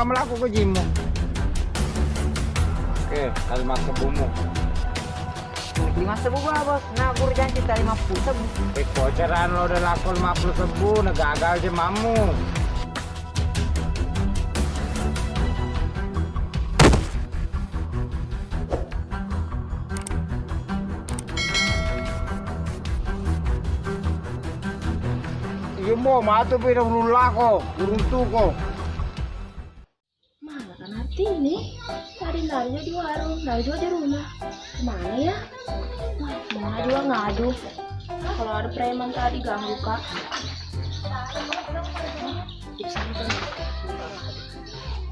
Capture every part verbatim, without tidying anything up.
Melaku ko jimmu. Oke, tali massebbumu. Lima sebbu, Bos. Nah, guru janji tali lima puluh sebbu. Eh, koceran lo udah laku lima puluh sebbu, nah gagal je mammu. Iya, Mo, matu pi dong rullako, runtuko. Mana kan Artini? Tadi lari di warung, lari juga di rumah. Kemana ya? Wah, mau juga ngadu. Kalau ada preman tadi ganggu, Kak.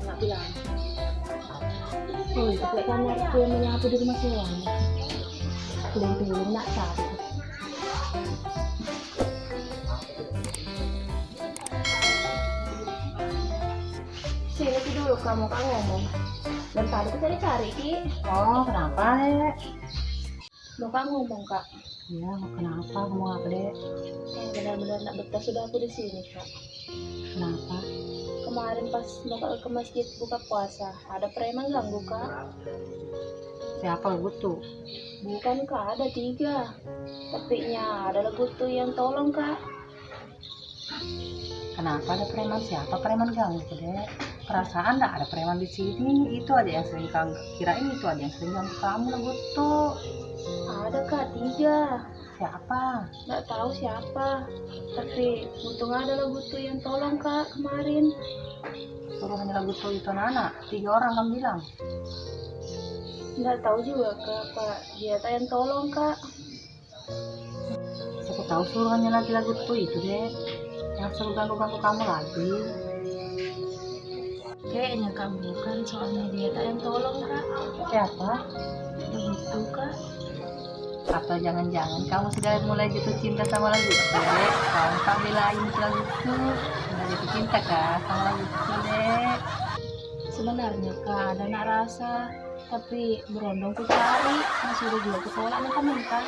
Nggak bilang. Oh, itu kayak kamar tuh yang menyapu di rumah sewanya. Belum-belum nak tahu. Sini ki dulu, Kak, mau Kak ngomong. Dan tadi kita dicari ki. Oh, kenapa, Dek? Mau Kak ngomong, Kak. Iya, kenapa? Ngomong apa, Dek? Eh, benar-benar nak betah sudah aku di sini, Kak. Kenapa? Kemarin pas mau Kak ke masjid buka puasa, ada preman ganggu, Kak. Siapa, Gutu? Bukan, Kak, ada tiga. Tapi nya ada Gutu yang tolong, Kak. Kenapa ada preman? Siapa preman ganggu, Dek? Perasaan ndak ada preman di sini. Itu aja yang sering kamu kirain, itu aja yang sering ganggu kamu, Gutu. Ada, Kak, tiga. Siapa? Nggak tahu siapa. Tapi untung ada Gutu yang tolong, Kak, kemarin. Suruhannya Gutu itu anak, tiga orang kamu bilang? Nggak tahu juga, Kak, apa dia tak yang tolong, Kak. Siapa tahu suruhannya lagi Gutu itu, Dek. Yang suruh ganggu-ganggu kamu lagi. Kayaknya kamu bukan, soalnya dia tak yang tolong, Kak. Siapa? Gutu, Kak. Atau jangan-jangan kamu sudah mulai jatuh cinta sama Gutu, Dek? Kamu tak belain Gutu. Sudah jatuh cinta kah sama Gutu, Dek? Sebenarnya, Kak, ada nak rasa. Tapi berondong ku cari, masih ada juga ku tolak mentah-mentah.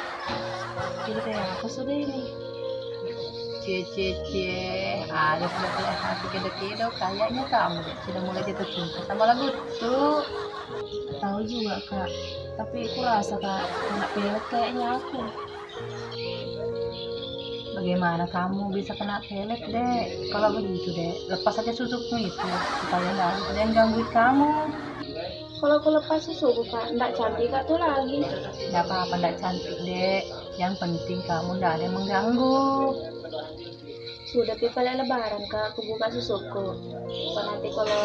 Jadi kayak apa sudah ini? Cie, cie, cie. Ada sudah punya hati kedo-kedo. Kayaknya kamu deh sudah mulai jatuh cinta sama Gutu. Tahu juga, Kak. Tapi aku rasa, Kak, kena pelet kayaknya aku. Bagaimana kamu bisa kena pelet, Dek? Kalau begitu, Dek, lepas saja susukmu itu, supaya nggak ada yang gangguin kamu. Kalau aku lepas susukku, Kak, ndak cantik, Kak, tuh lagi. Nggak apa-apa, ndak cantik, Dek. Yang penting kamu ndak ada yang mengganggu. Sudah pi pale lebaran, Kak, aku buka susukku. Apa nanti kalau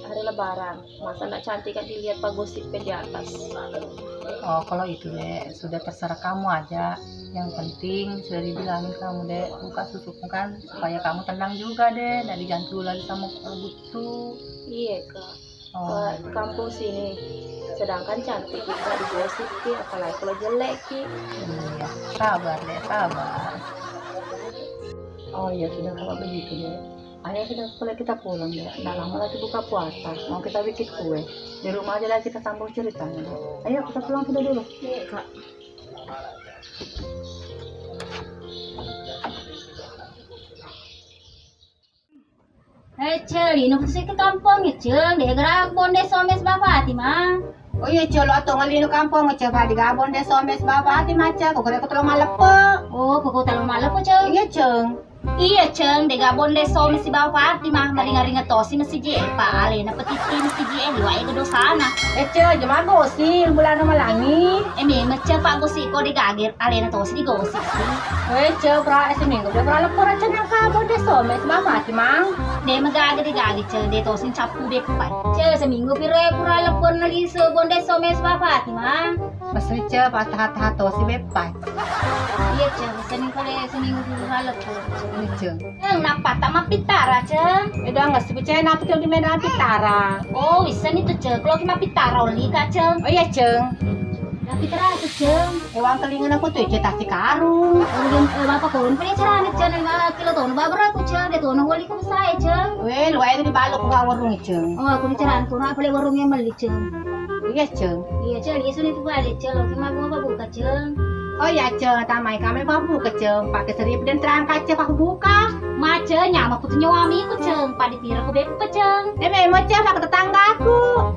hari lebaran, masa ndak cantik, Kak, dilihat pak gosip di atas. Oh, kalau itu, Dek, sudah terserah kamu aja. Yang penting sudah dibilangin kamu, Dek, buka susukmu kan, supaya kamu tenang juga, Dek, ndak diganggu lagi sama Gutu. Iya, Kak. Oh. Ke kampung sini. Sedangkan cantik kita digosip ki, apalagi kalau jelek ki. Iya, sabar, Dek, sabar. Oh iya, sudah kalau begitu, Dek. Ayo sudah, kalau kita pulang, Dek. Nggak lama lagi buka puasa. Mau kita bikin kue. Di rumah aja lagi kita sambung ceritanya, Dek. Ayo kita pulang sudah dulu. Iya, Kak. Eh, Cel, lino kusi ke kampong ya, Cel. Dek gara bonde somes Bapak Fatimah. Oh iya, Cel, lo atau ngalino kampong, Cel, padi ga bonde somes Bapak Fatimah, Cel. Kok kira aku telo malepe. Oh, kok telo malepe, Cel? Iya, Cel. Iya, Cel, dek ga bonde somes si Bapak Fatimah, maringa-ringa tosi mesi je, Pak. Alena petitti mesi je, luai ke dosana. Eh, Cel, jema gosi, bulan Ramalangi. Eh, memang, Cel, Pak, gosi ko dek gager. Alena tosi digosip si. Weh, Cel, pura, eh, seminggu, Cel, pura leppo racana ka bonde somes Bapak Fatimah. De magaga de gaga, Cel, de tosi cappu beppa. Cel, seminggu piro e pura leppo na lisu bonde somes Bapak Fatimah. Pasti, Cel, patah-patah tosi beppa. Iya, Cel, seminggu kali, seminggu pura leppo. Iya, Cel. Ceng, nappa ta mappittara, Ceng? Eh, doang ngassi ku, Ceng, napa ki di mena pittara? Oh, wissani tu, Ceng. Kalau ki mappittara oli ka, Ceng. Oh iya, Ceng. Mappittara tu, Ceng. Eh, wangkelingan aku tu, Ceng, tasi karung. Oh, iya, eh, bapak kau, ini carana, Ceng, eh, kilo tono babra aku, Ceng, de tono oli ku saya, Ceng. Weh, luai di balok ku warung, Ceng. Oh, aku ni carana ku, apa le warung yang meli, Ceng? Iya, Ceng. Iya, Ceng, iya, suni tu balik, Ceng. Oke, mau apa buka, Ceng? Oh iya, Ceng, tamai kami pabbuka, Ceng. Pakai seribu dan terangkat, Ceng, pabbuka. Ma, Ceng, nyameng putu nyawami ku, Ceng. Padi pira ku beppa, Ceng. Eh, memang, Ceng, pakai tetanggaku.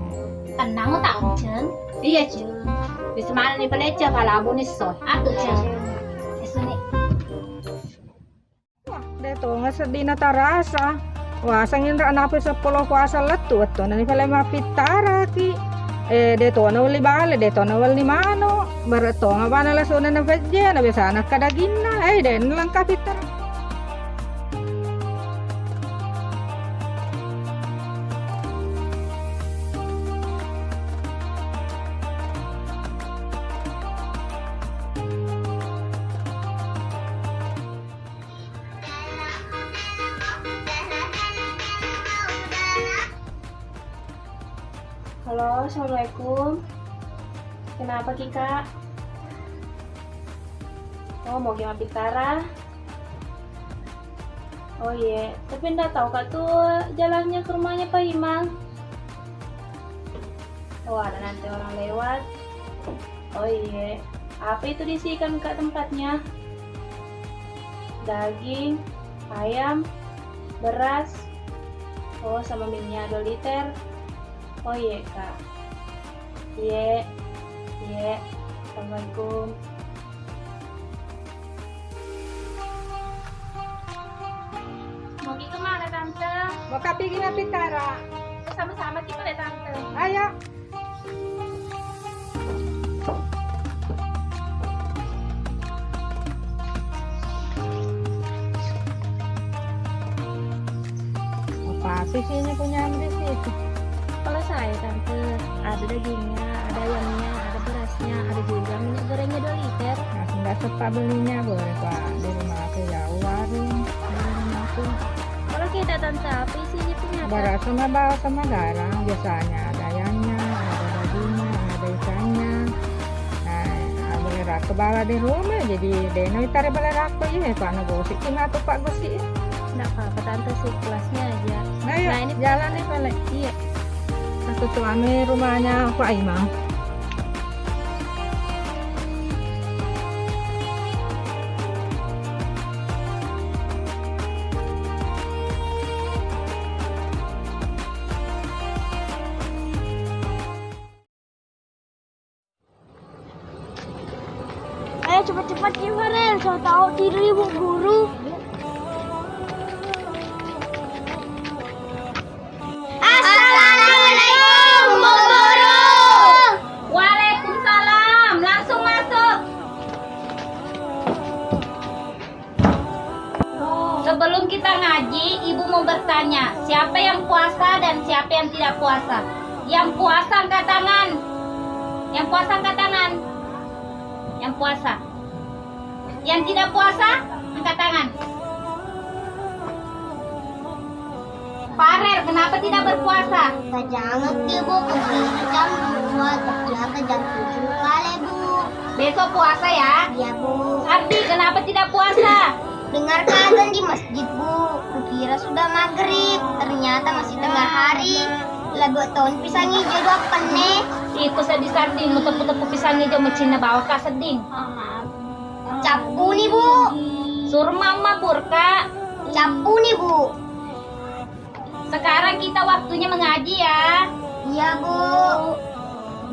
Tenang, tahu, Ceng. Iya, Ceng. Di semana ni pale, Ceng, palabu ni so. Atu, Ceng. Esuni. Wah, de tonga seddina tarasa. Wah, sanginra nape seppulo puasa lettu, wettuna ni pale mappittaraki. Eh, de tona welli bale, de tona welli mano. Bare tonga bana lasuna na pejje, na biasana ka daginna. Eh, de lengkap pittara. Halo, assalamualaikum. Kenapa ki, Kak? Oh, mau ki mappitara? Oh iye, tapi ndak tahu Kak tuh jalannya ke rumahnya Pak Imam. Oh, ada nanti orang lewat. Oh iye, apa itu diisikan Kak tempatnya? Daging, ayam, beras. Oh, sama minyak dua liter. Oh iye, Kak. Iye, iye. Assalamualaikum. Mau ki kemana, Tante? Mau ka pigi mappitara. Sama-sama kita deh, Tante. Ayo. Apa sih sini punya Amri sih? Kalau saya, Tante, ada dagingnya, ada ayamnya, ada berasnya, ada juga minyak gorengnya dua liter. Nah, nggak sempat belinya, boleh, Pak. Di rumah aku jauh warung, dari rumah aku. Kalau kita, Tante, apa isinya punya, Kak? Beras sama bawang sama garam, biasanya ada ayamnya, ada dagingnya, ada ikannya. Nah, boleh raka bawa di rumah, jadi deno itare boleh raka, iya, Pak, na gosip, cuma tuh, Pak, gosip. Nggak apa-apa, Tante, sih, kelasnya aja. Nah, yuk, nah, ini jalan nih, Pak. Iya. Satu tuh ame rumahnya Pak Imam. Ayo cepat-cepat ya, Farel. Siapa tahu tidur ibu guru. Assalamualaikum, Bu Guru. Waalaikumsalam. Langsung masuk. Sebelum kita ngaji, Ibu mau bertanya, siapa yang puasa dan siapa yang tidak puasa? Yang puasa angkat tangan. Yang puasa angkat tangan. Yang puasa. Yang tidak puasa, angkat tangan. Farel, kenapa tidak berpuasa? Tajangekki, Bu, ke jam dua, ternyata jam tujuh kale, Bu. Besok puasa ya? Iya, Bu. Sardi, kenapa tidak puasa? Dengar azan di masjid, Bu. Kukira sudah maghrib, ternyata masih tengah hari. Lagu tahun pisang hijau dua penne. Itu sedih Sardi, mau tepu-tepu pisang hijau, mecinna bawa ka sedding. Cappu ni, Bu. Suruh mama burka. Cappu ni, Bu. Sekarang kita waktunya mengaji ya. Iya, Bu.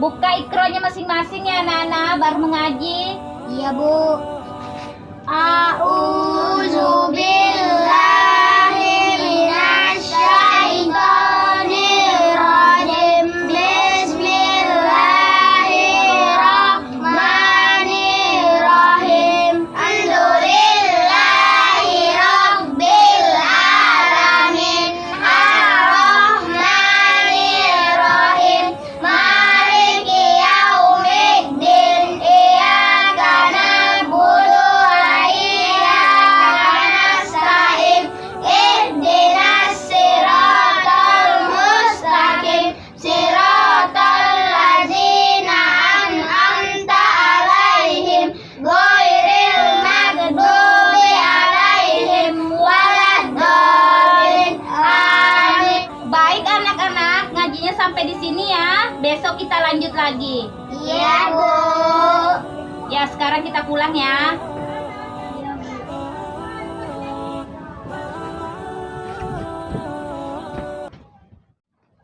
Buka ikronya masing-masing ya, anak-anak, baru mengaji. Iya, Bu. A'udzu billahi minasy syaithanir rajim. Bismillahirrahmanirrahim. Alhamdulillahi rabbil alamin. Arrahmanirrahim. Maliki yaumiddin. Iyyaka na'budu wa iyyaka nasta'in. Ihdinas siratal mustaqim. Siratal ladzina an'amta alaihim, ghairil maghdubi alaihim waladdallin. Amin. Baik, anak-anak, ngajinya sampai di sini ya. Besok kita lanjut lagi. Iya, Bu. Ya, sekarang kita pulang ya.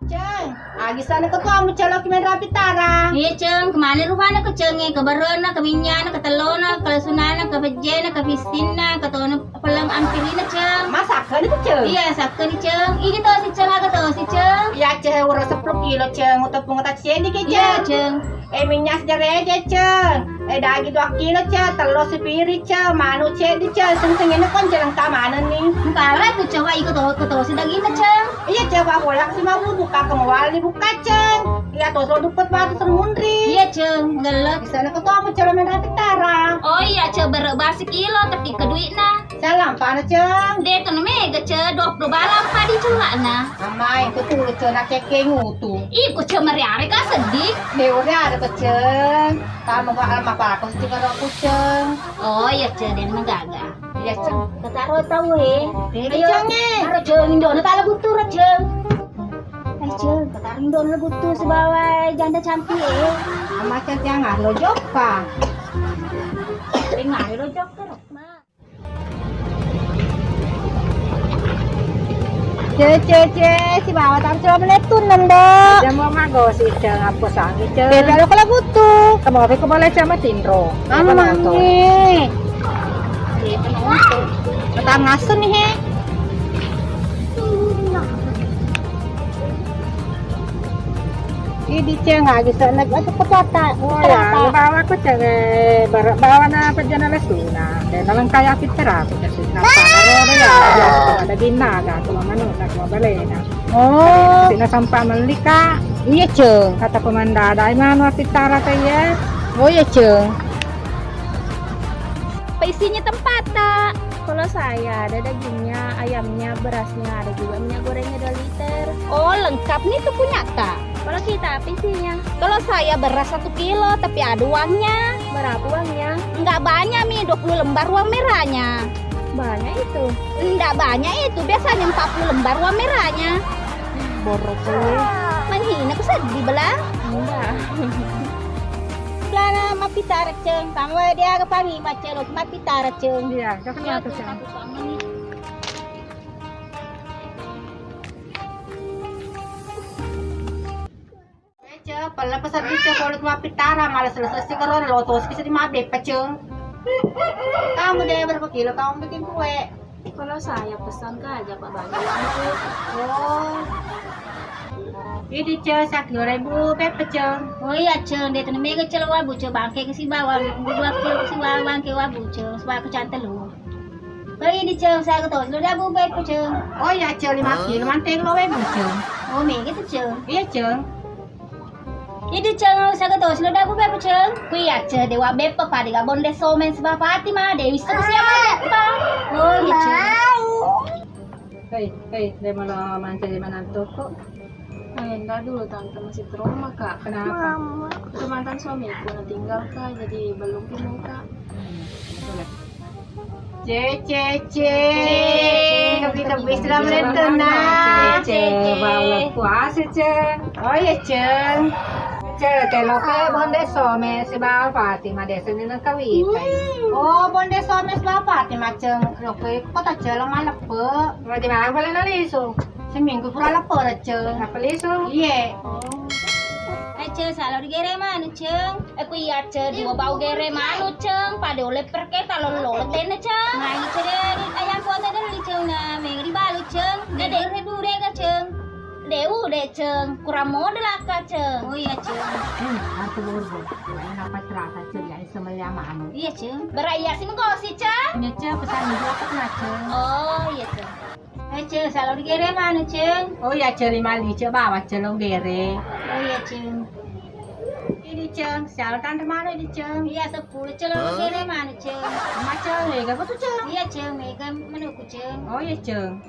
Ceng, agi sana ketuamu caloki main rapi tara. Iya, Ceng, kemana rupanya ke Ceng, eh, ke barona, ke minyana, ke telona, ke lesunana, ke pejena, ke pistinna, ke tona peleng ampirina, Ceng. Masakan itu, Ceng? Iya, sakan, Ceng. Ini tosi, Ceng, aga tosi, Ceng? Iya, Ceng, ura sepuluh kilo, Ceng. Utepung tak cedi ke, Iya, Ceng. Ceng. Eh, minyak sejareja, Ceng. Eh, daging dua kilo, Ceng. Telur sipiri, Ceng. Manuk cedi, Ceng. Seng-seng ini kon jalan keamanan nih. Entahlah itu, Ceng. Wah, ikut to-, ikut tosi dagingnya, Ceng. Iya, Ceng. Wah, bolak sih mau buka, kamu wali buka, Ceng. Iya, tosi dupet batu sermundri. Iya, Ceng. Gelek. Di sana ketua aku, Ceng, main rapi tara. Oh iya, Ceng. Berek basi kilo, tapi ke duitna. Salam, pana, Ceng. De' tu na mega, Ceng. Dua puluh balang padi celana. Amai, betul, Ceng, nak cekeng utu. Iko, Ceng, mari are ka sedih. De' ore are ke, Ceng. Kamu kok alam apa aku sih kalau aku, Ceng. Oh iya, Ceng, de' magaga. Iya, Ceng. Ketaro tau, he. Ayo, Ceng, eh. Taro, Ceng, Indo na tala butuh, Ceng. Eh, Ceng, ketaro Indo na butuh sebawa janda cantik, eh. Ama, Ceng, jangan lo jokka. Dengar lo jokka, Ma. Ce, ce, ce, sibawa taro coba melettun nendo. Jamu mago si, Ceng, apa sangi, Ceng? Bebe lo kala butuh. Kamu apa ko boleh sama tinro. Amangi. Petang asun nih, he. Idi, Ceng, aja sana aja kepata. Oh ya, bawa aku, Ceng, eh, bawa na pejana lesuna. Dan dalam kaya fitra aku, Ceng. Apa? Baru ya, ada gina, ada cuma mana, ada cuma balena. Oh. Sina sampah melli, Kak. Iya, Ceng. Kata pemandada, mana fitra, Kak, ya? Oh iya, Ceng. Apa isinya tempatnya? Kalau saya ada dagingnya, ayamnya, berasnya, ada juga minyak gorengnya dua liter. Oh, lengkap nih tuh punya, Kak. Kalau kita apa isinya? Kalau saya beras satu kilo, tapi ada uangnya. Berapa uangnya? Nggak banyak, Mi. Dua puluh lembar uang merahnya. Banyak itu. Nggak banyak itu. Biasanya empat puluh lembar uang merahnya. Borok lu. Menghina, aku sedih, Bela. Enggak. Belana mappitara, Ceng. Kamu dia ke pami macelo mappitara, Ceng. Iya, kakak niatu, Ceng. Ceng, pella pesan di, Ceng, kalau cuma pitara, malah selesai sih, kalau lo tos bisa di mabe, Ceng. Kamu deh berapa kilo kamu bikin kue? Kalau saya pesan ke aja, Pak, banyak uangku. Oh. Ini, Ceng, sakilo ribu, Pepe, Ceng. Oh iya, Ceng, dia tuh mega celo wabu, Ceng, bangke ke si bawang, dua kilo ke si bawang, bangke wabu, Ceng, sebab aku cantel lu. Kau ini, Ceng, saya ketahui sudah dabu baik, Ceng. Oh iya, Ceng, lima kilo manteng lo, Ceng. Oh, mega tuh, Ceng. Iya, Ceng. Ini, Ceng, saya ketahui sudah dabu baik, Ceng. Ku iya, Ceng, dewa beppa pada gak bonde somen sebab pati mah, dewi seterusnya mah beppa. Oh, iya, Ceng. Hei, hei, dia malah mancing di mana toko? Eh, enggak dulu, Tante, masih trauma, Kak. Kenapa? Mama. Itu mantan suamiku, nah, tinggal, Kak, jadi belum pindah, Kak. Boleh. Cece, ce. Tapi, tapi, selamat datang, nak. Cece, bawa puasa, Ceng. Oh iya, Ceng. Ceng, kalau ke bonde some, si bawa Fatima, desa ini nak kawin. Oh, bonde some, si bawa Fatima, Ceng. Lo ke kota Celo mana, Pe? Mau di mana boleh nalisu? Seminggu pura lapor, Ceng. Apa lisu? Iye. Oh. Eh, Ceng, salo digere manu, Ceng. Eh, ku iya, Ceng, dua bau gere manu, Ceng. Pada oleh perke talon lolo tene, Ceng. Ngai, Ceng, deh, ayam kuota dulu, Ceng. Nah, mega dibalu, Ceng. Dede, dede, dede, Ceng. Deu, deh, Ceng. Kurang model, Kak, Ceng. Oh, iya, Ceng. Eh, aku borgo. Main apa terasa, Ceng? Ya, sama ya manu. Iya, Ceng. Beraya sih mengkosi, Ceng. Iya, Ceng. Pesan dua, Ceng. Oh, iya, Ceng. Eh, Ceng, salo digere manu, Ceng. Oh iya, Ceng, lima li, Ceng, bawa, Ceng, lo gere. Oh iya, Ceng. Ini, Ceng, salo tante manu ini, Ceng. Iya, sepuluh, Ceng, lo gere manu, Ceng. Macam mega apa tuh, Ceng? Iya, Ceng, mega menuku, Ceng. Oh iya, Ceng.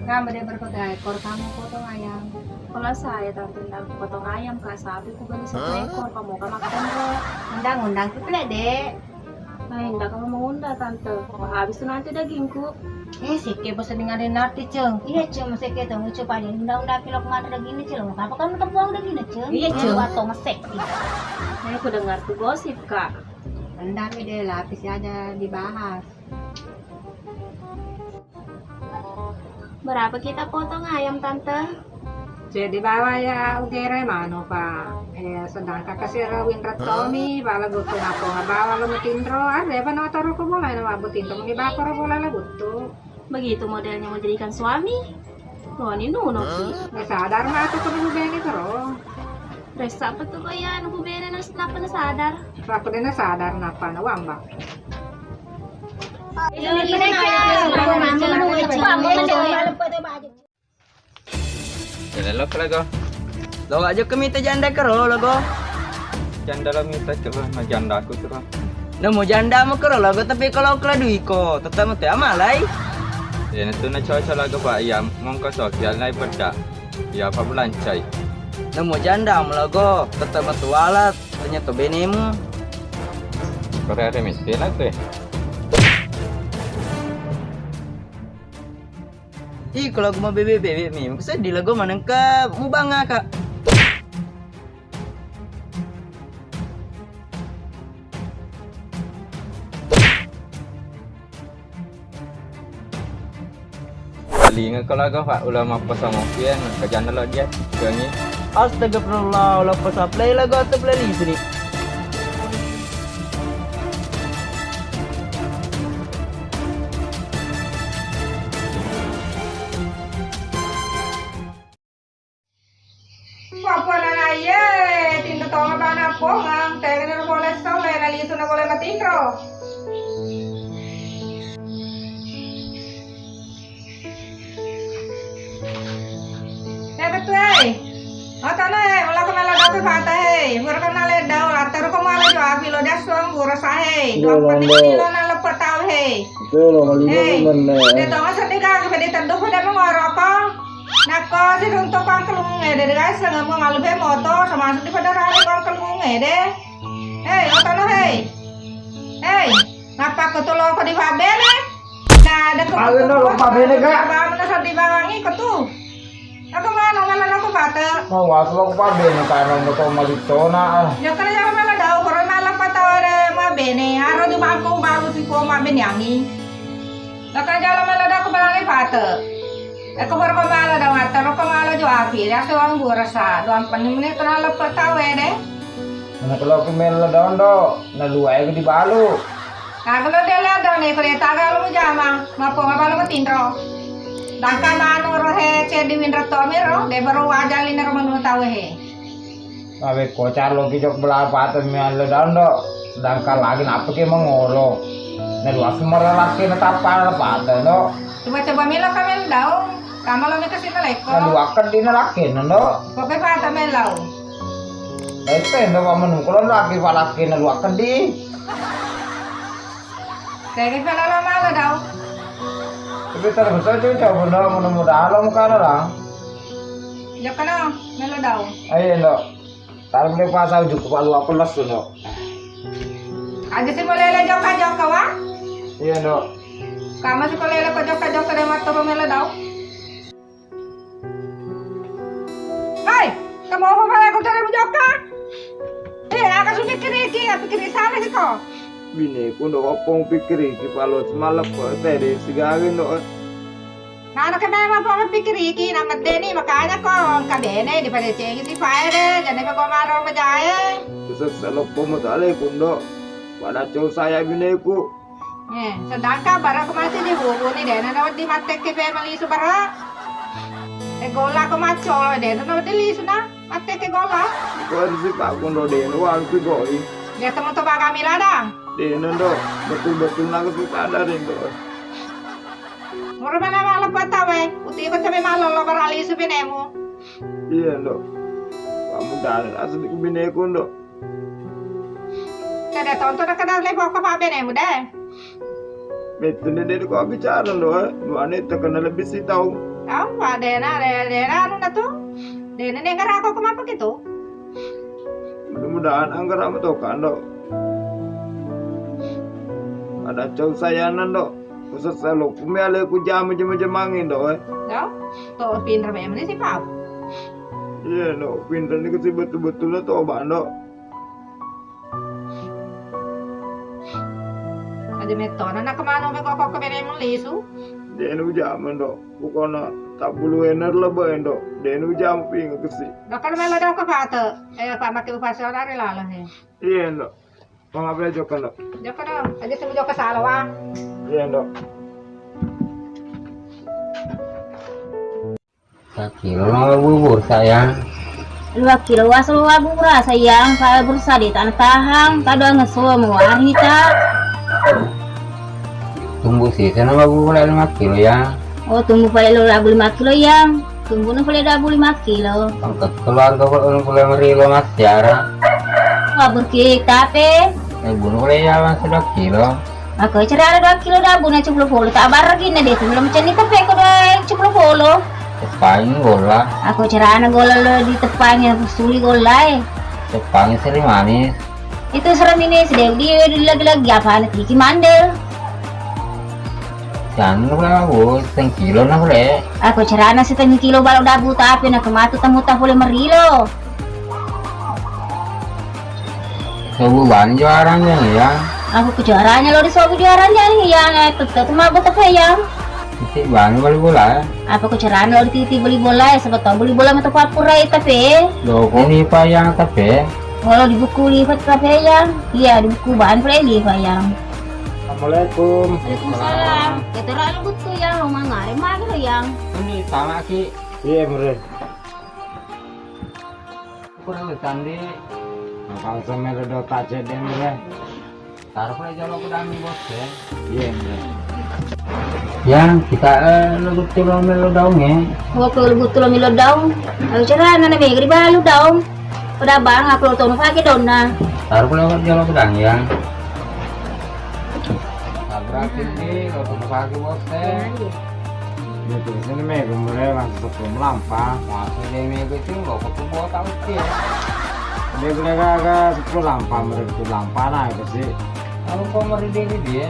Kamu deh berapa ekor kamu potong ayam? Kalau saya, Tante, ndak potong ayam, Kak, sapi ku beli satu ekor, kamu kan makan, Kak. Undang-undang tuh, Dek. Nah, indah kamu mau undang, Tante. Habis tuh nanti dagingku. Eh, sike bosan dengan Renarti, Ceng. Iya, Ceng, sike tuh, coba aja undang-undang kilo kemana dagingnya, Ceng. Apa kan kebuang dagingnya, Ceng? Iya, Ceng. Buat tong sek. Nah, aku dengar tuh gosip, Kak. Dendam mi deh, lapisi aja dibahas. Berapa kita potong ayam, Tante? Jadi bawa ya ugere manu, Pak. Eh, sedangkan kasih rawin retomi, pala butuh apa bawa lo matinro, ada apa no taruh ke bola, no butuh itu, mungkin bawa ke bola lah butuh. Begitu modelnya mau jadikan suami? Loni nuno ki. Hah? Sadar ma aku kudu bene karo. Ressa apa tuh kaya anu bene nas napa na sadar? Aku dena sadar napa na wamba. Ini kan aja. Mama, mama, mama, mama. Jalelo kelago. Lo aja ke mita janda kero logo. Janda lo mita kero, na janda aku kero. Nemu janda mu kero logo, tapi kalau kela duiko, tetap mete amalai. Ini tuh na cocok lagu Pak Iam, mongko sokial nai peda. Ya apa belancai. Nemu janda mu logo, tetap metu walat, ternyata benemu. Kore ada mesti lah tuh. Ih, kalau aku mau bebek-bebek mi, sedih lah gue manengka mubang ngaka. Telinga kalau aku, Pak, ulah mapasang opian, kerjaan lo dia, jangan. Astagfirullah, ulah pasaplay lah gue tuh beli sini. Apa nana iye, tinro tonga bana pongang, tengene ro pole sole, na lisu na pole matinro. Ya betul, eh. Atana, eh, ola ko mala datu fata, eh. Mura ko nale dau, la taru ko mala jo api lo das suang bura sa, eh. Dua peni lo na lepa tau, eh. Betul, lo mali dua peni. De tonga sedih ka, ke pedi teduh ko de mengoroko. Nakko siruntu ko angkelunge de, de gasengnge mo malube moto, sama sedih pada rari ko angkelunge de. Hei, otono hei. Hei, nappa ko toloko di pabbene? Kada ko. Awe no lo pabbene ga? Ba mana sedih bawangi ko tu. Aku mana mala nako pate. Mau wasu lo pabbene kana mo to malittona. Ya kana jama mala dau, koro mala pataware mabene. Aro di bangko balu si ko mabene angi. Lakka jala mala dako balane pate. Eko berko mala da mata, roko mala jo api, riaso wanggu rasa, duang peni menit na lepe tawe de. Mana kalau aku mela dondo, na dua ego di balu. Kagelo de la done, ko de taga lo mujama, mapo ngapa lo matinro. Dangka manu rohe cedi winra tomiro, de baru wajali nero manu tawe he. Awe ko carlo ki jok bela pate mi alle dondo. Sedangkan lagi napa ki mengolo. Na dua sumber laki na tapa na pate no. Coba-coba melo ka melo daung. Kama lo meka sina leko. Na dua keddi na laki no no. Koke pate melo. Ete no pa menu kalau laki pa laki na dua keddi. Tege pela lo malo daung. Tapi terus betul cuy coba no mudah-mudahan lo muka lo lah. Jokka no melo daung. Ayo no. Taruh deh pasal juga palu apa lesu no. Aja si malele jokka-jokka wa? Iya no. Kama si malele ko jokka-jokka de maturu melo dau. Hai, kamu apa pala ko dari jokka? Eh, aka su pikir iki, pikir sana gitu. Bine ku ndo oppong pikir iki palo semalam ko tadi sigari no. Nana ke memang pole pikir iki, na medeni, makanya ko engka bene, di pada cegi si pae de, jane pa ko maro majae. Sesek seloppo mo tale kundo, pada cau saya bineku. Eh, sedangkan bara ko masih di bubu ni, dena na wedi matekke pe malisu bara. Eh, gola ko macolo, dena na wedi lisu na, matekke gola. Ko harus si pak kundo dena, wang si goi. Dia temu to bagami ladang. Dena ndo, betul-betul naga si sadar ndo. Mura mana maleppa tawe, uti ko cabe malolo bara lisu binemu. Iya ndo. Kamu dan asli bineku ndo. Kada tonton kada lepo ko pa binemu de. Betul de de ko bicara ndo, eh. Duane terkena lebih si tahu. Apa dena, de- dena anu na tu. Dena ne ngarako ko mapa gitu. Mudah-mudahan anggara matoka ndo. Ada cau sayana ndo. Kuseselo kumi ale ku jamu jama-jamangi ndo, eh. Ndo, to pinter memang ni si pau. Iya ndo, pinter ni kasi betul-betul na toba ndo. Demettona na kemana me koko ke bene melisu. Denu jaman do. Pokona tabbulu ener lebe endo. Denu jaman pinga kesi. Dokan melo doka pate. Eh, Pak, make upasi ora ri lalo he. Iya, Ndok. Mama bela jokka, Ndok. Jokka dong. Aja semu jokka salo wa. Iya, Ndok. Sakilo no bubur, sayang. Dua kilo wasu wa bura, sayang. Kalau bursa di tanah tahang, kado ngeso mewari ta. Tumbuh sisa nama bubur lima kilo, ya. Oh, tumbuh pale lo labu lima kilo, ya. Tumbuhna pale labu lima kilo. Angkat keluarga kok, anu, pale merilo, Mas Tiara. Wah, berki tape. Eh, bunu pale ya, Mas, dua kilo. Aku cerana dua kilo dabu na ceplo polo. Tak barang gini deh, sebelum ceni tepe ko dua ceplo polo. Tepang golla. Aku cerana golla lo di tepang ya, suli golla, eh. Tepang seri manis. Itu serem ini, sedih di, di lagi-lagi apa, anak Kiki mandel. Jangan lupa, Bu, setengah kilo nah, boleh. Aku cerana setengah kilo balu dabu, tapi nak kematu temu tak boleh merilo. Sobu bani juaranya nih, ya. Aku ke juaranya lo di sobu juaranya nih, ya, tetep mabut apa, ya. Isi bani bali bola, ya. Apa ku carana lo dititi beli bola, ya, siapa tahu beli bola mata papura, ya, tapi. Lo kok lipa, ya, tapi. Kalau di buku lipat tapi, ya. Iya, di buku bahan pula lipat, ya. Assalamualaikum. Waalaikumsalam. Kita lalu butuh, ya, rumah ngare mager, ya. Ini sama ki. Iya, mure. Kurang tandi. Apa sama lo dota cedeng, mure. Taruh aja lo ke dalam bos, ya. Iya, iya. Yang kita, eh, lo betul lo melo daun, ya. Oh, kalau betul lo melo daun. Ayo, cara nana mega di balu daun. Pada bang, aku lo tono pakai daun, nah. Taruh lo aja lo ke dalam, ya. Tabrakin di, lo tono pakai bos, ya. Iya, iya. Iya, tulisnya mega mulai langsung sepuluh melampa. Langsung dia mega itu, lo ketemu tahu sih, ya. Dia mulai kagak sepuluh lampa, mulai sepuluh lampa, nah, itu sih. Kamu kok meri diri dia?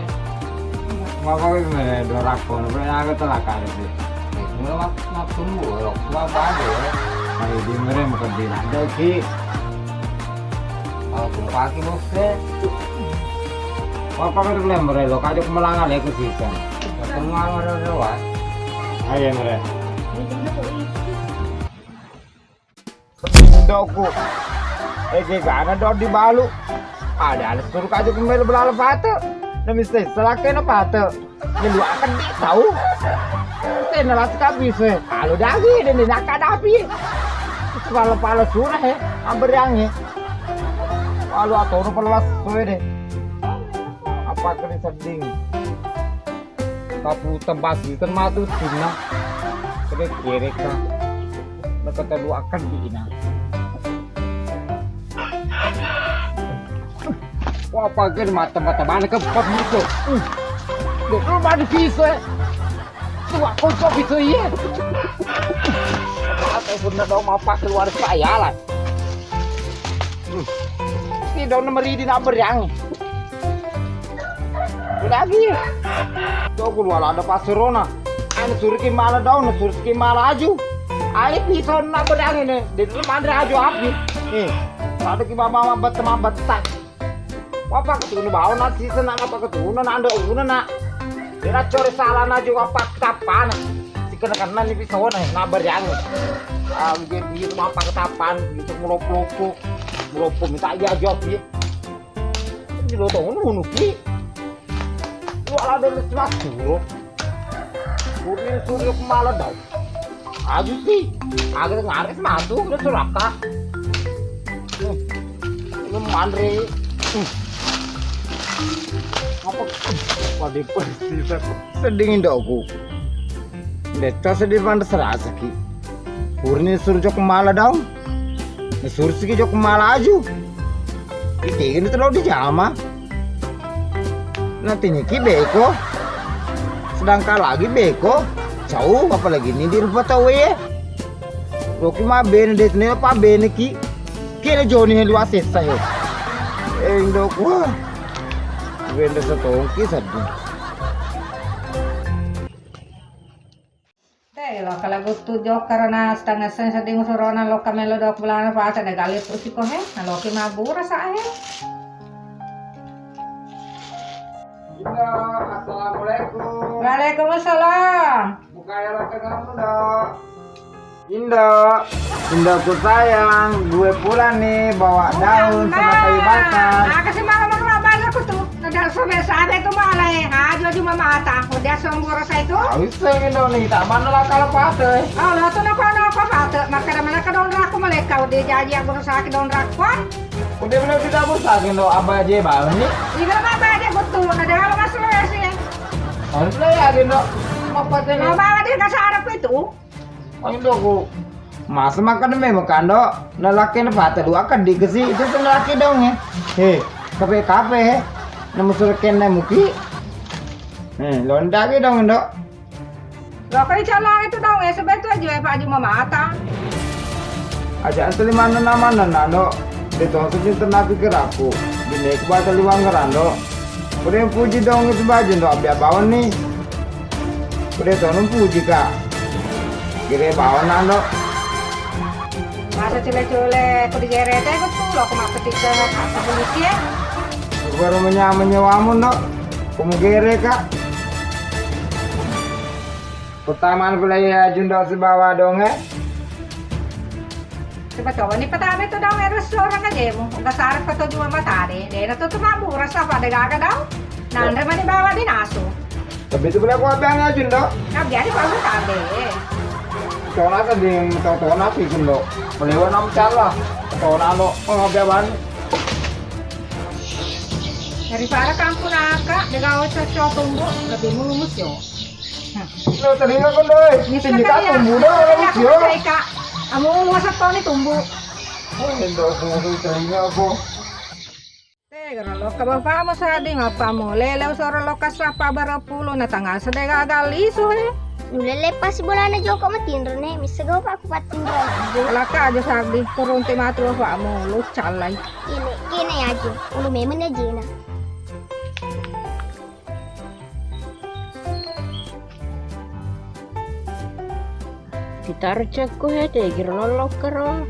Mau kau ini mulai dua rakon, mulai naga telaka ada sih. Mulai mak-, mak tunggu, lo tua apa aja, ya? Nah, ini mulai mau kerja ada sih. Kalau tumpaki bos, eh. Apa kau boleh merelo? Kau cuma langan ya ke sisa. Ketemu sama orang lewat. Ayo, mereka. Doku. Eh, gana dok di balu. Ada, ada suruh kau cuma belala pate. Demi selakena pate. Ngeluarkan di tahu. Tena lati kabis, eh. Alo dagi, dan dia nak kadapi. Pala-pala surah, eh. Amberiang, eh. Alo atono pala suwe deh. Apa kena seding? Kapu tembasi kan matu Cina. Kere-kere ka. Nak kata dua kan di ina. Wah, pakai mata-mata mana ke empat gitu. Uh. Dek lu mana bisa? Tuh, aku kok bisa, iya. Apa pun nak dong apa keluar saya lah. Hmm. Ini dong nomor ini nomor yang. Lagi. Tuh, aku luar ada pasurona. Anu suruh ki malah daun, suruh ki malah aju. Ayo pisau nak berang ini. Di dalam ada aju api. Nih, ada ki mama betul mama betul. Wapa ketunu bawa na sisa nak apa ketunu nak anda una nak. Dia core salah na juga apa kapan. Si kena kena ni pisau na na berang. Ah, dia dia apa ketapan gitu melopo-lopo. Melopo minta aja aja dia. Di lo tahu unu ki. Lu ala ada lu cemas dulu. Kuning suruh kemala dong. Aju sih. Agak ngaris masuk udah suraka. Hmm. Ini mandri. Hmm. Apa? Apa di posisi sedingin dong aku. Detta sedih pantas rasa ki. Purni suruh jok mala daun. Suruh siki jok mala aju. Ite ini terlalu dijama. Nanti niki beko. Sedangkan lagi beko. Jauh apalagi ini di rupa tahu ya. Loki ma bene det ne apa bene ki. Kira joni he luas sesa he. Endok wah. Wenda setongki sedih. Te, loka lagu tu jokka rona setengah sen seding surona loka melo dok bulana pasa de galit usiko he. Naloki mabura sa he. Indo, assalamualaikum. Waalaikumsalam. Buka ya, Indo. Indo, Indoku sayang, gue pulang nih bawa daun sama kayu bakar. Aku sih malam-malam abang aku tuh. Ada sobek-sobek tuh malah, eh. Aja cuma mata. Udah sombong rasa itu. Tahu sih, Indo nih, tak mana lah kalau patah. Oh, lo tuh nopo-nopo patah. Maka ada mana ke daun raku, malaikat udah janji aku sakit daun raku. Udah bener kita bursa, Indo, apa aja bang nih? Iya, apa aja betul. Ada hal masalah sih. Harus lah ya, Indo. Apa tadi? Mau bawa dia ke sarap itu. Indoku. Masa makan mie makan do. Nah, laki ini patah dua kan dikasih itu tuh laki dong ya. Hei, kape-kape he. Nama suruh kena muki. Hei, londa ke dong, Indo. Lo kan calon itu dong ya, sebab itu aja ya, Pak Haji Mamata. Aja asli mana nama nana do. Di tong sejin tenapi keraku. Di nek baca liwang ngerando. Udah puji dong itu baju do, abia bawon nih. Udah tolong puji, Kak. Gede bawon nando. Masa cule-cule ku digerete ku tuh, lo aku mapetik ke kantor polisi ya. Baru menya-, menyewamu, Ndok. Kamu gere, Kak. Pertama pula ya, Jundo sibawa dong, eh. Coba-coba ni pertama itu dong, harus orang aja mu. Enggak sarap atau cuma mata deh. Deh, itu tuh mampu rasa pada gaga dong. Nanre mani bawa di nasu. Tapi itu boleh aku abang aja, Ndok. Nah, biar di bawa tadi. Tona tadi, tona sih, Ndok. Melewa enam salah. Tona lo, oh, abang. Daripada kampung naka, dia gawe cocok tumbuh, lebih mulus yo. Lo telinga, Ndok, eh. Ini tinggi kan tumbuh, Ndok, mulus yo. Kamu masa toni tumbuh. Oh, Ndok, aku telinga aku. Tegaro lokka bapakmu saddi, mappamu lele usoro lokka sappa bareppulo, na tangasa de gaga lisu he. Nulele pas bolana joko matinro ne, missega bapakku pattinro. Lakka aja saddi, turunti matu bapakmu, lu callai. Kene, kene aja, ulu memeng ajena. Titaro cekku he, tegiro lollokkero.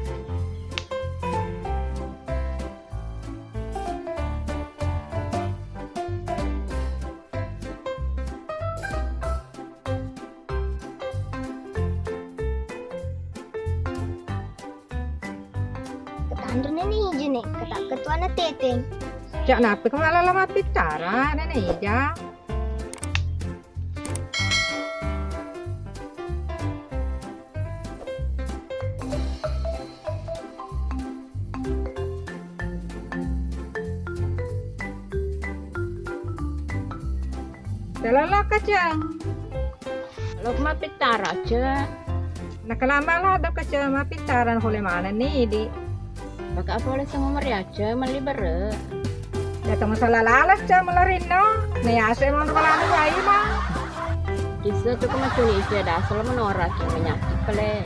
Ketanrene ni ijene, ketak ketuana teteng. Cak nape ko malala mappittara, nene ija. Dalalaka, Ceng. Lo mappittara, Ceng. Nakalama lado, Ceng, mappittara pole manenni idi. Maka pole sama meriace melli bere. Ya temu salah lalas, Ceng, melarinno. Ne ase monro kalana wae, Ma. Disse tu kemacuni, Ceng, dasar menora ki menyakit pale.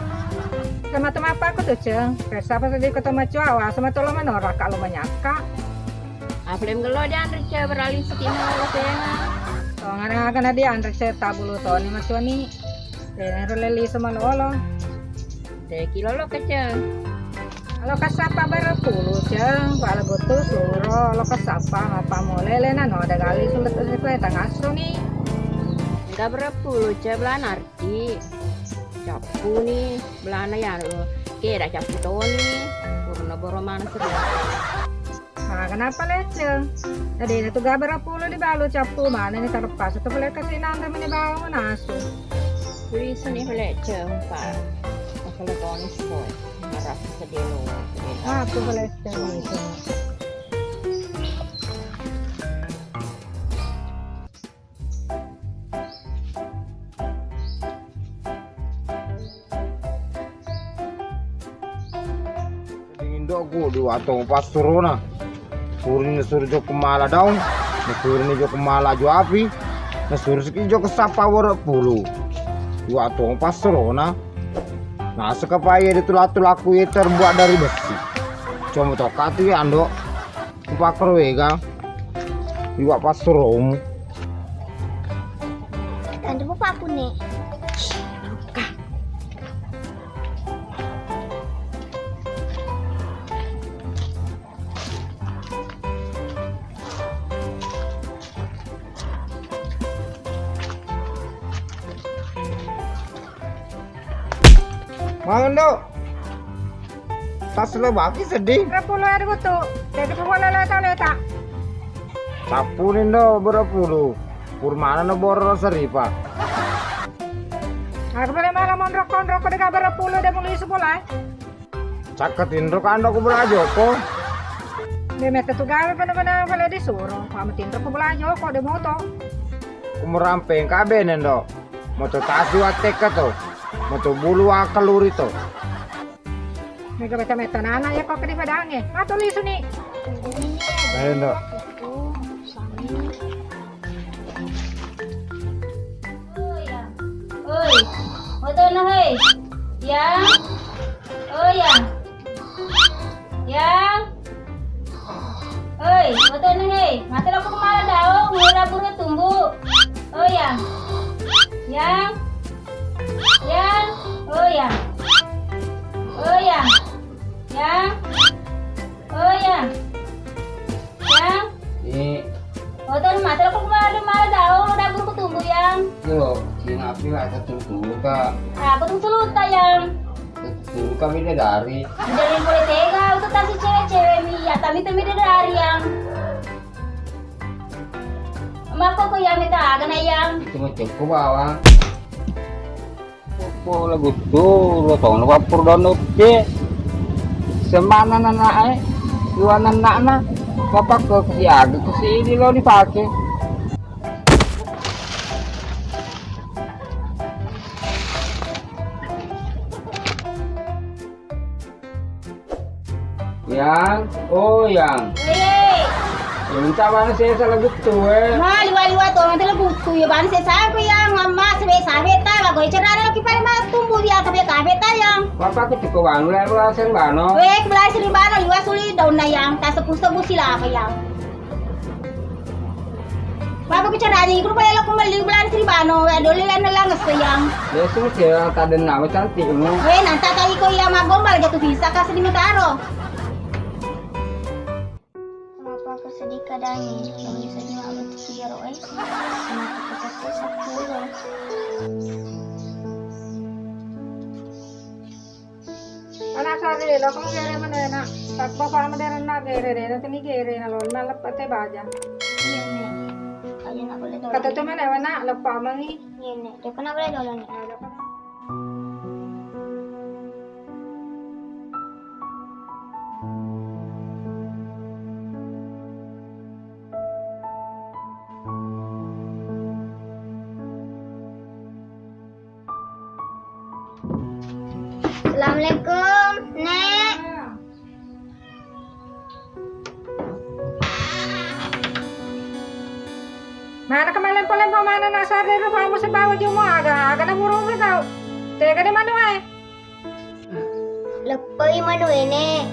Sama temapa aku tuh, Ceng. Pesta apa sedih ketemu cua, sama tolong menora kalau menyakka. Apa lem gelo dianre, Ceng, beralih sedih menora tena. Tongana kena dianre, Ceng, tabulu toni macuni. Tenaro leli semalolo. Te kilo lo keceng. Lo kasappa berepulu, Ceng. Pala gotu suro lo kasappa, mappa mole lena no ada gali sulet sesuai tangaso ni. Enggak berepulu, Ceng, belanarti. Cappu ni, belana ya lo. Keda cappu toni. Purna boro mana sedih. Ah, kenapa leceng? Tadi itu gabara pulu di balu cappu mana ni terlepas itu boleh kasih nanti meni bawang nasu. Bisa nih leceng, Pak. Kalau konis kok. Harap sedih lo. Ah, aku boleh leceng. Dingin doku di watong passurona. Surini suru jokka mala daung, nasurini jokka mala aju api, nasuru siki jokka sappa woro pulu. Di watong passurona. Naseka paye di tula-tulaku ye terbuat dari besi. Cuma toka tu ya, Ando. Kupakkoro wega. Iwak passuromu. Tantu bapakku, Nek. Maneng, Ndo. Tas lo baki seddi. Berapa puluh ada butuh. Jadi pukul leta leta. Sapu ni, Ndo, berapa puluh? Purmana na boro seripa. Aku boleh malah mau rokok, rokok dengan berapa puluh dia mulai sekolah. Cakka tinro kando ku bela joko. Dia mete tu gawe benar-benar boleh disuruh. Kamu tinro ku bela joko dia moto. Ku merampeng kabe nendo. Moto tasi wateka to. Moto bulu wakaluri to. Mega meta-meta nana ya kok di padange. Matu lisu ni. Ayo, Ndo. Oi, otona hei. Yang. Oh, yang. Yang. Oi, otona hei. Mata lo ku mala dao, ngora buru tumbu. Oh, yang. Yang. Yang. Oh, yang. Oh, yang. Yang. Oh, yang. Yang. Ini. Oto mata lo ku mala dao, udah buru ku tumbu, yang. Yo, sini api lah, satu dulu, Kak. Aku tuh suluta, yang. Satu dulu kami dari. Dari mulai tega, aku tuh tasi cewek-cewek mi, ya, kami tuh mi dari, yang. Mako ko iya meta aga na, yang. Itu mah cukup, bawang. Ko lagu tu, lo tau na wappur dono te. Semana nana ai, dua nana na. Bapak ko siaga ke sini lo dipake. Yang, oh, yang. Weh. Ya, minta mana saya salah gitu, eh. Ma, liwa-liwa to, nanti lo butuh ya, bang, saya saku, yang, amma, sebe, sabe, ta, bago, cerana lo kipare ma tumbu dia, tapi kafe ta, yang. Bapak ke tiko bang, lo, lo, sen bano. Weh, ke belas ribu bano, liwa suli daun na, yang, tak sepuh-sepuh sila apa, yang. Bapa ku carani, ku rupa elo ku melli bulan seribano, we doli lan lang sayang. Ya, sudah ya, tak ada nama cantikmu. We, nanta tadi ko iya magombal jatuh bisa kasih di metaro. Apa kesedih keadaan ini? Yang bisa dimaklum siro, eh. Kenapa kita susah dulu? Anak sari, lo kamu gere mana, nak? Tak bapak mana, nak gere, deh, nanti ni gere, nak lo, nak lepas teh baja. Iya, Nek. Aja nak boleh tolong. Kata tu mana, nak lepas mangi? Iya, Nek. Dia kena boleh tolong, Nek. Ada apa? Assalamualaikum, Nek. Mana kemalempo-lempo mana nak sare rupamu sebawa jumo aga, aga na murung tau. Tega de manu e. Leppoi manu e, Nek.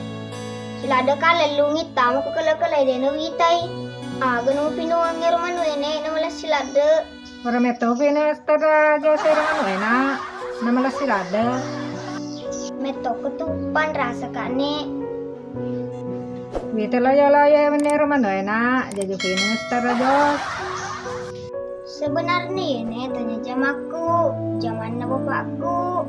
Silada ka lellungi tamu ku kele-kele de na witai. Aga nu pinuang ero manu e, Nek, na mala silada. Ora metto fine stara jose ro manu e, Nak, na mala silada. Metto ku tu panrasa ka, Nek. Wita loyo-loyo e menne ro manu e, Nak, jaju fine stara jos. Sebenarnya, Nek, tanya jamakku, jamanna bapakku.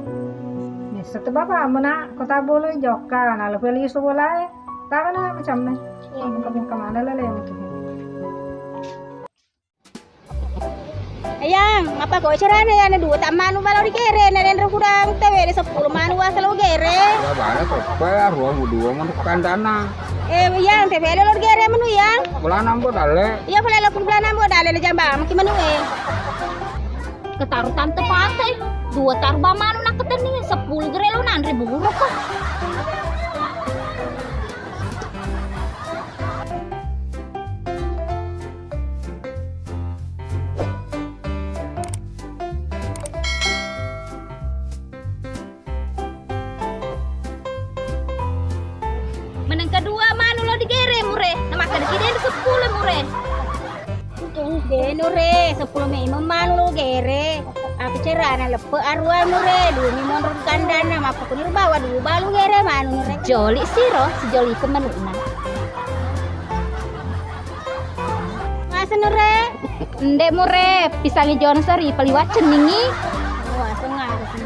Nisseng tu bapakmu, Nak, kota bulu jokka, na lupa lisu bolae. Tahu na macam ni. Iya. Buka-buka mana lele yang tu. Yang, apa kau caranya ya, na dua tak manu balo di kere, na denro kudang tewe de sepuluh manu asal lo gere. Ya, banyak kok. Bayar dua puluh dua manu kandana. Eh, yang, tewe lo gere manu, yang. Bulan ambo dale. Iya, pale lo bulan ambo dale, na jamba, maki manu e. Ketaru tante pate, dua tarba manu nak keteni, sepuluh gere lo nanre buruk kok. Meneng kedua manu lo digere mure, na makkeda ki de sepuluh mure. De nure, sepuluh mei manu lo gere. Aku cerana leppe arua nure, dua mi monro kandana, mappakuni rubawa dua balu gere manu nure. Joli siro, sijoli ke menukna. Masa nure? Nde mure, pisangi Johnson ri paliwat cenningi. Wah, sengaja sih.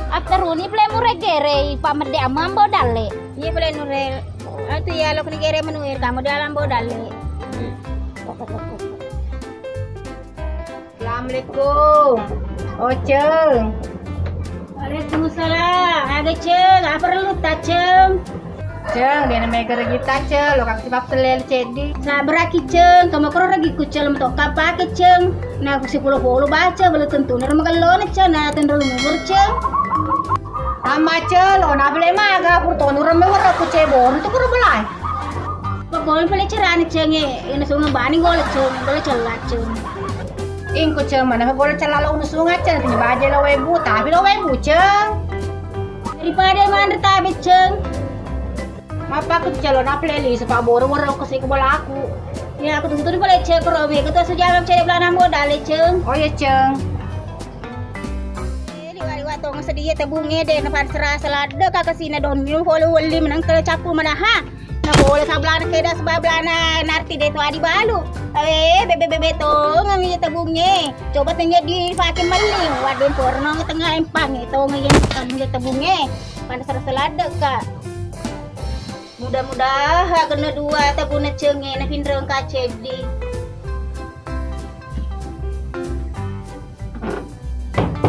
Atteruni pale mure gerei, pamedde amambo dalle. Iya pale nure. Atu iya lo kuni gere menue, kamu dalam bo dalle. Assalamualaikum. Oh, Ceng. Waalaikumsalam. Aga, Ceng, apa perlu ta, Ceng? Ceng, de' na mega regi ta, Ceng, lo kasi pappelle ceddi. Sabaraki, Ceng, kamu koro regi ku, Ceng, lo matoka pake, Ceng. Na ku sipolo-polo baca, belum tentu nero magellona, Ceng, na tenro umur, Ceng. Amma, Ceng, lo na bele maga, purtonu remme waro ku cebon, tu koro belai. Pokoknya pale carana, Ceng, e, ina sunga bani gole, Ceng, gole cella, Ceng. Ingko, Ceng, mana gole cella lo unu sunga, Ceng, tini baje lo webu, tapi lo webu, Ceng. Daripada manre tabe, Ceng. Mappaku celo na pleli sepa boro-boro ko siko bolaku. Ya, aku tuntun pale, Ceng, koro mega tu sujama cedde belana modal, Ceng. Oh iya, Ceng. Eh, liwa-liwa tong sedia tabungnge de' na pansera seladde ka kasina donyu pole welli menang ke cappu manaha. Na pole sablana keda sebab belana narti de' to adi balu. Eh, bebe-bebe tong ami tabungnge. Coba tanya di pakai melli. Waduh, porno tengah empang tong yang anu tabungnge. Pansera seladde ka. Mudah-mudahan kena dua tabunna, Ceng, e, na pinreng ka ceddi.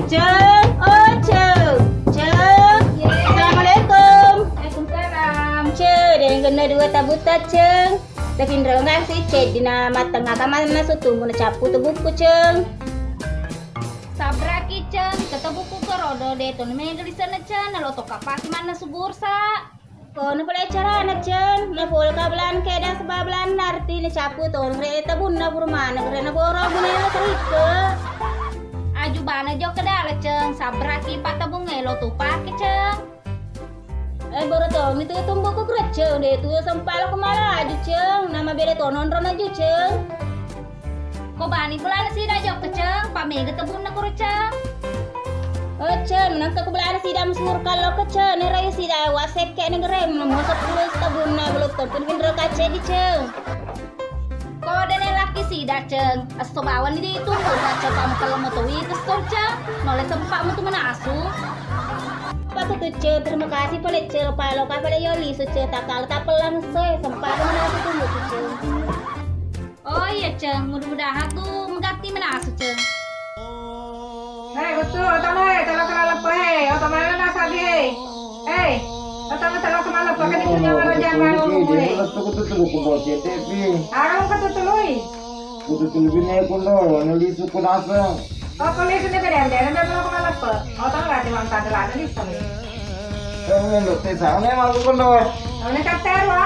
Ceng, oh, Ceng. Ceng. Assalamualaikum. Waalaikumsalam. Ceng, de' kena dua tabutta, Ceng. Na pinreng ka si ceddi na matengah ka manna sutu na cappu tu buku, Ceng. Sabraki, Ceng, kata buku kerodo de' to na mega lisenna, Ceng, na lo to kapasi manna subursa. Kono pale carana, Ceng. Na pole ka belan keda sebab belan narti na cappu tong re tabunna burmana gere na boro guna lo terike. Aju bana jokka dala, Ceng. Sabraki pa tabungnge lo tu pake, Ceng. Eh, boro tong itu tumbuh ku gere, Ceng. De' tu sempalo ku mala aju, Ceng. Nama beda to nonro na ju, Ceng. Ko bani belana sida jokka, Ceng, pa mega tabunna koro, Ceng. Oh, Ceng, nangka ku belana sida musur kallo ke, Ceng, ne rayu sida wasekke ne gerem, mo seppulo tabunna belum tentu pinro ka ceddi, Ceng. Ko de' ne laki sida, Ceng, esso bawang ni ditumbuh, Ceng, pa mukalla motowi kesor, Ceng, nole sempa mutu menasu. Patutu, Ceng, terima kasih pale, Ceng, palo ka pale yoli su, Ceng, takal tapelang soe, sempa menasu tumbuh, Ceng. Oh iya, Ceng. Mudah-mudahan tu mengganti menasu, Ceng. Hei, betul, otak hei, telo kena lepe hei, otak mana nasa hei. Hei, otak telo kena lepe kan itu jangan jangan ngomong hei. Aku ketutului. Aku ketutului bini aku ndo, nulis aku nasa. Oh, kalau itu dia beda, beda, beda, telo kena lepe. Otak nggak cuma tanda lada di sana. Kamu yang dokter sana emang aku ndo. Ini kata apa?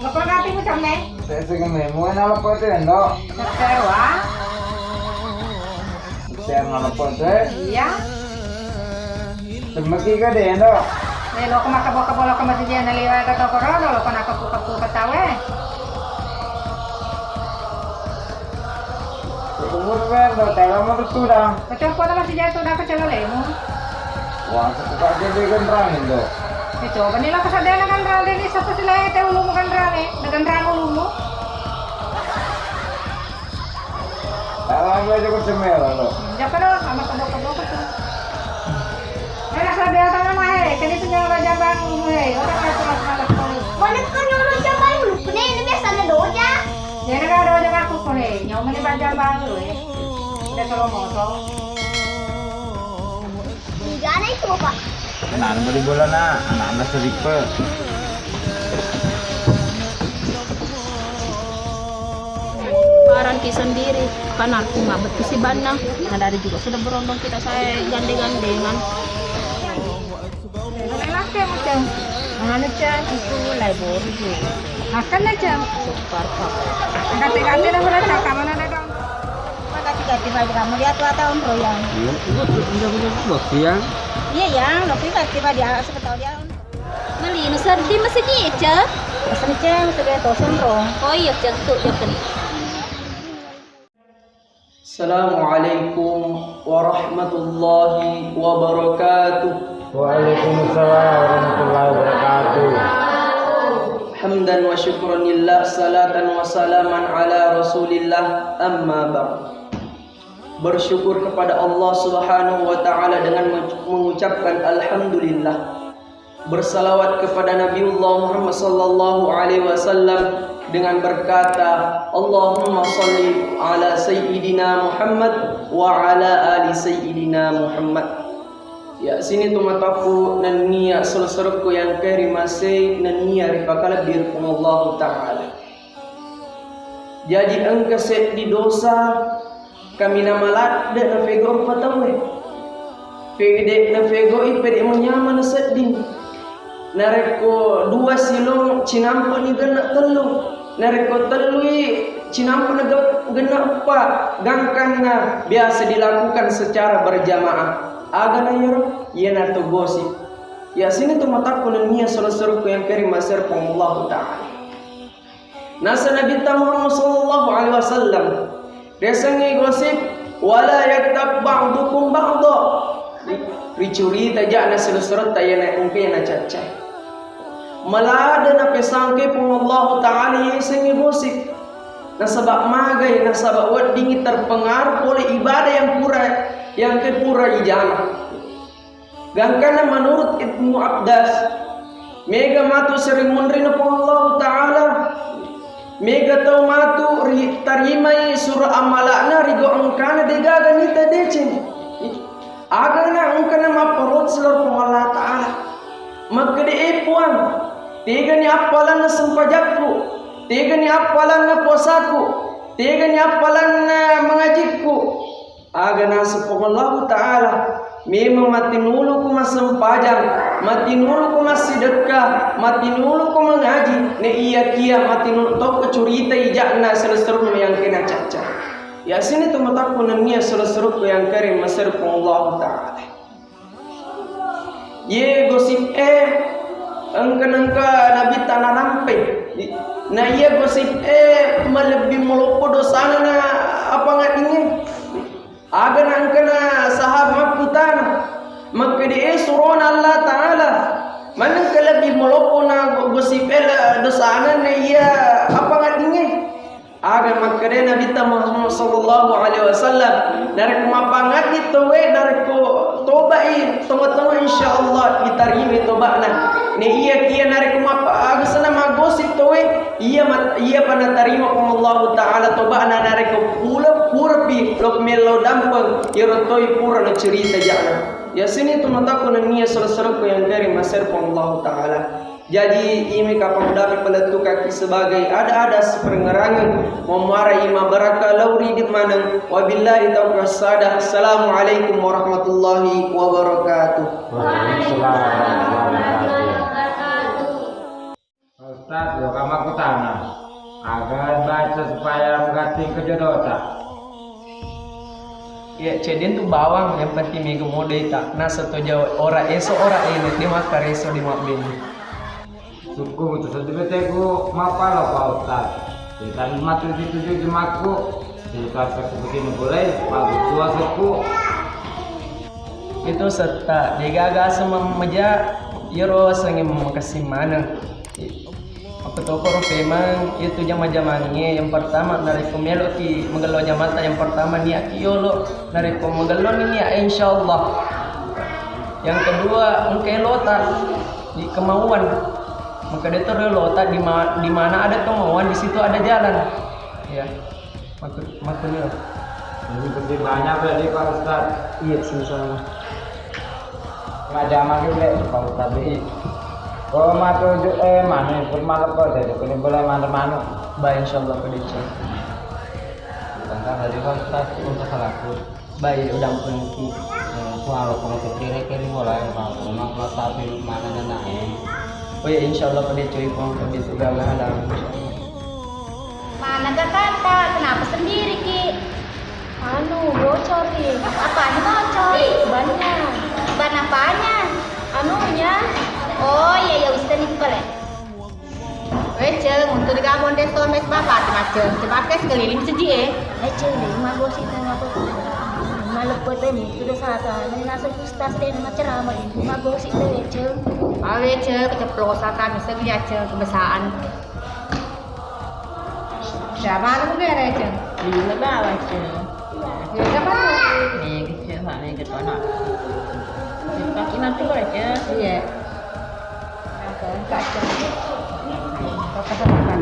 Leppeng atimu, Ceng, e? Tese kene, muena leppeng te, Ndo. Leppeng wa? Leppeng leppeng te? Iya. Semmeki ka de, Ndo? Eh, lo kemaka boka bola ke masih jana liwa ke toko rono, lo kena kepu-kepu ketawe. Umur men, Ndo, tela mau sudah. Kecil kota masih jatuh dah kecil lemu. Wah, aku pakai dia kan rame, Ndo. Ya, coba nih, lah, kesadana kan rame nih, siapa sih lah, teh, ulumu kan rame, dengan rame ulumu. Kalau aku aja ke Cemela, lo. Jangan dong, sama kedok-kedok tuh. Eh, rasa biasa mah, eh, kini tuh jangan raja bang, eh, orang rasa malas malas kali. Mana kan yang raja bang, lu kena ini biasanya doja. Jadi kan doja aku kau, eh, nyawa mana raja bang lu, eh. Udah kalau mau, so. Enggak ada itu, Bapak. Kenapa di bola, Nak? Anak-anak seripe. Barangki sendiri, kan aku nggak betul si Bana. Nah, dari juga sudah berondong kita saya gandeng-gandengan. Lelaki macam. Mana, Cang? Itu lai boru je. Makan lah, Cang. Super, Pak. Ganti-ganti dah, udah, Cang. Kamu ada dong. Ganti-ganti baju kamu, dia tua tahun royang. Iya, itu udah, udah, udah siang. Iya, yang, tapi ganti baju, ah, siapa tahu dia. Meli, nu sedih masih ni, Cang. Masih ni, Cang, sudah tosong, Ro. Oh iya, Cang, tuh, Cang, kan. Assalamualaikum warahmatullahi wabarakatuh. Waalaikumsalam warahmatullahi wabarakatuh. Hamdan wa syukran lillah, salatan wa salaman ala Rasulillah, amma ba'd. Bersyukur kepada Allah Subhanahu wa Ta'ala dengan mengucapkan alhamdulillah. Bersalawat kepada Nabiullah Muhammad sallallahu alaihi wasallam dengan berkata, "Allahumma salli ala Sayyidina Muhammad wa ala ali Sayyidina Muhammad." Ya, sini tu mataku nennia selo-selokku yang keri masei nennia ripakalebbi ri Puang Allahu Ta'ala. Jaji engka seddi dosa kaminang maladde nafegau rupa tauwe. Pede nafegau i pede manyameng sedding. Narekko dua silong cinampeni genna tellu. Narekko tellui cinampeni ge-, genna eppa. Gangkanna biasa dilakukan secara berjamaah. Aga na iyaro? Iyanatu gosip. Ya sini tu matakku nennia selo-selokku yang keri masei ri Puang Allahu Ta'ala. Nasa Nabitta Muhammad sallallahu alaihi wasallam, riasengnge gosip, "Wala yaghtab ba'dukum ba'dha." Ri-, ricurita ja'na selo-selotta iyana engkae nacacca. Malada napesangke Puang Allahu Ta'ala iyasengnge gosip. Nasaba magai, nasaba weddingngi terpengaruh pole ibadah yang pura, yang ke pura ijama. Gangkanna menurut Ibnu Abbas, mega matu sering munrina Puang Allahu Ta'ala, mega tau matu ri-, tarimai sura amala'na rigau engkana degaga nita deceng. Agana engkana mapparot selor Puang Allah Ta'ala. Makkeda, "E Puang, tegani appalanna sempajakku, tegani appalanna puasaku, tegani appalanna mangajikku." Aga naseng Puang Allahu Ta'ala, memang matinuluku massempajang, matinuluku massidekka, matinuluku mangaji, na iyakiya matinulu tokko curitai ja'na selo-selonna yang kena cacca. Ya sini tu matakku nennia selo-selokku yang kere masero Puang Allahu Ta'ala. Ye gosip e engka-engka Nabitta narampe. Na iya gosip e malebbi maloppo dosana na apa ngadingnge. Aga na engkana sahabat makkutana, makkeda e surona Allah Ta'ala, manengka lebbi maloppo na go-, gosip e la-, dosana na iya apa ngadingnge. Aga makkeda Nabitta Muhammad sallallahu alaihi wasallam, narekko mappangaddi tauwe, narekko tobai tonga-tonga, insyaallah ditarimai toba'na. Ne iya kia narekko mappa-, aga sana maggosip tauwe, iya mat-, iya pa natarima Puang Allahu Ta'ala toba'na narekko pura, purapi lo mello dampeng, iyaro toi pura nacerita ja'na. Ya sini tu matakku nennia sala-salakku yang keri maser Puang Allahu Ta'ala. Jaji, imi kapang dapi palettukakki sebagai ada-ada siparengerangeng, mammuarai mabarakka lao ri idi maneng. Wabillahi taufiq wassadah. Assalamualaikum warahmatullahi wabarakatuh. Waalaikumsalam warahmatullahi wabarakatuh. Pak Ustaz, lo kama kutana. Aga baca supaya mengganti kejodota. Iya, cedde tu bawang, yang penting mega modai ta. Nasa to Jawa, ora eso, ora ene, de makkareso, de mabbene. Sukku mutu seddi beteku mappala Pak Ustaz. Kita matu tuju jemakku. Kita sekutu sini boleh, bagus tua sukku. Itu setta, degaga aseng meja, yero asengnge makessing maneng. Makkutokoro pemeng, itu jama-jamangnge yang pertama, narekko meloki magello jamata, yang pertama niatki yolo, narekko magelloni niat, insyaallah. Yang kedua, engka elota di kemauan. Maka dia terus elota di ma-, di mana ada kemauan, di situ ada jalan. Ya. Matur, matur nuwun. Terima kasih banyak tadi, Pak Ustaz. Iya, sama-sama. Majama juga, Pak Ustaz. Iya. Oh, matuju, eh, manu, ikut maleppo, jadi kuni boleh manuk-manuk. Baik, insyaallah, Pak Dece. Tentang tadi, Pak Ustaz, untuk selaku. Baik, udah ampun, Ki. Eh, aku kalau kamu kira-kira mulai, Pak, rumah kelas satu mana dan lain. Oh iya, insyaallah, Pak Dece, Pak Ustaz, itu gak ada. Mana kakak? Kenapa sendiri, Ki? Anu, bocor, Ki. Apanya bocor? Bannya. Ban apanya? Anunya. Oh, iya, iya, wis tadi pale. Weceng, untuk digabung desa mes bapak, macam. Coba ke sekeliling seji, eh. Weceng, di rumah gosip sama apa? Malepet ini, itu dosa, nasa ustaz deh, nama ceramah, di rumah gosip deh, weceng. Ah, weceng, keceplosan kami, segini aja, kebiasaan. Siapa lu gere, Ceng? Lima bawa, Ceng. Iya, kapan? Nih, kecil, Pak, nih, gitu, anak. Pakai nanti boleh, ya? Iya. Apa? Kacang. Kacang, Pak.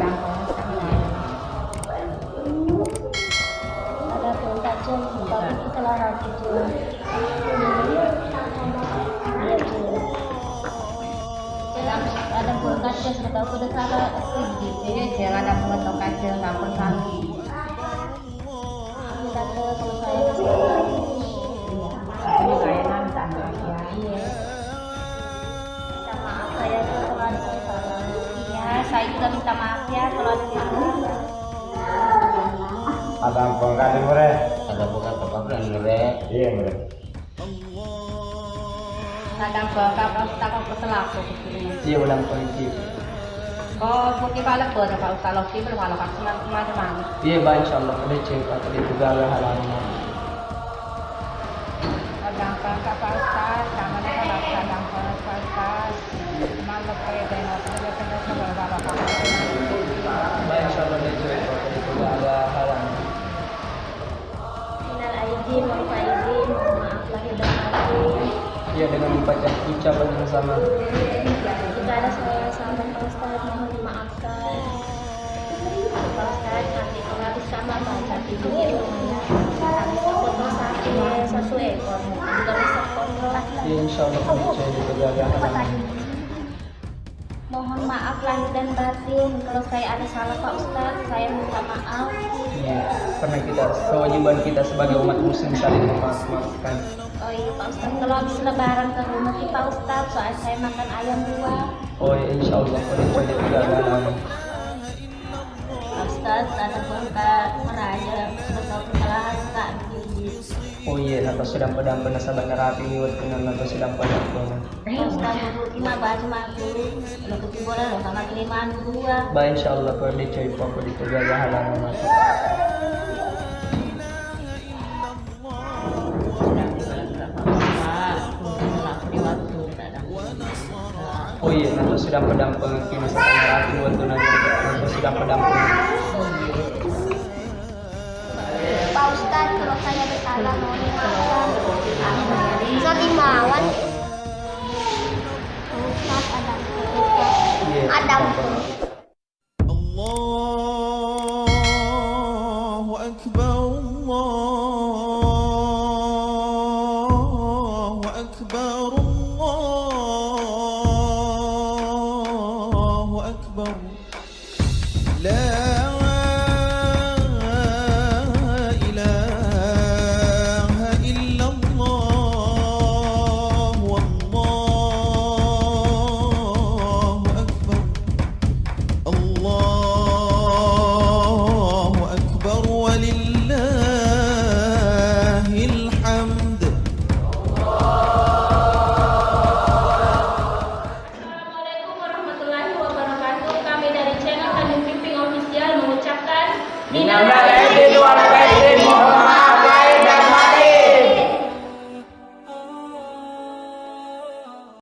Ada tuh, kacang, tapi kita larang gitu. Iya, tuh. Ada, ada pun kacang, kita udah salah. Iya, jangan ada pun kacang, nggak pun kaki. Iya. Minta maaf, saya juga terlalu salah. Iya, saya juga minta maaf ya kalau ada salah. Ada apa, Kak, Nure? Ada bukan apa-apa, Nure. Iya, Nure. Kadang ke, ke, ke, ke, ke selaku, gitu. Iya, ulang polisi. Ko putih bala pura, Pak Ustaz, lo sih, belum bala, Pak, cuma, cuma, cuma. Iya, Pak, insya Allah, udah cek, Pak, tadi juga ada halangan. Kadang ke, ke, Pak Ustaz, sama dengan Pak Ustaz, kadang ke, Pak Ustaz. Malu, Pak, ya, tengok, tengok, tengok, tengok, bala, Pak. Pak, insya Allah, udah cek, Pak, tadi juga ada halangan. Minal aidin wal faizin, mohon maaf lahir dan batin. Iya, dengan membaca ucapan yang sama. Jika ada salah-salah, Pak Ustaz, mohon dimaafkan. Pak Ustaz, nanti kalau habis kamar baca video, habis potong sate satu ekor, juga bisa potong. Iya, insya Allah, kami cek dijaga halal. Mohon maaf lahir dan batin, kalau saya ada salah, Pak Ustadz, saya minta maaf. Iya, karena kita, kewajiban kita sebagai umat muslim saling memaafkan. Oh iya, Pak Ustadz, kalau habis lebaran ke rumah sih, Pak Ustadz, soalnya saya makan ayam dua. Oh iya, insya Allah, kalau itu tidak ada. Pak Ustadz, ada pun Kak meraja, betul kesalahan Kak. Oh iya, napa sedang pedang pernah sabar narapi ni waktu napa sedang pedang pernah. Ustaz, butuh lima baju mangkuk, lo ketiga bola, lo sama lima anu dua. Ba, insya Allah, kalau dicoy pokok dicoba jahalan mati. Oh iya, nanti sudah pedang pengkini saya rapi waktu nanti, nanti sudah pedang pengkini. Pak Ustadz, kalau saya bersalah, mohon dimaafkan. Ustadz Imawan. Ustadz Adam. Iya, Adam. Allahu Akbar, Allahu Akbar, Allahu Akbar. La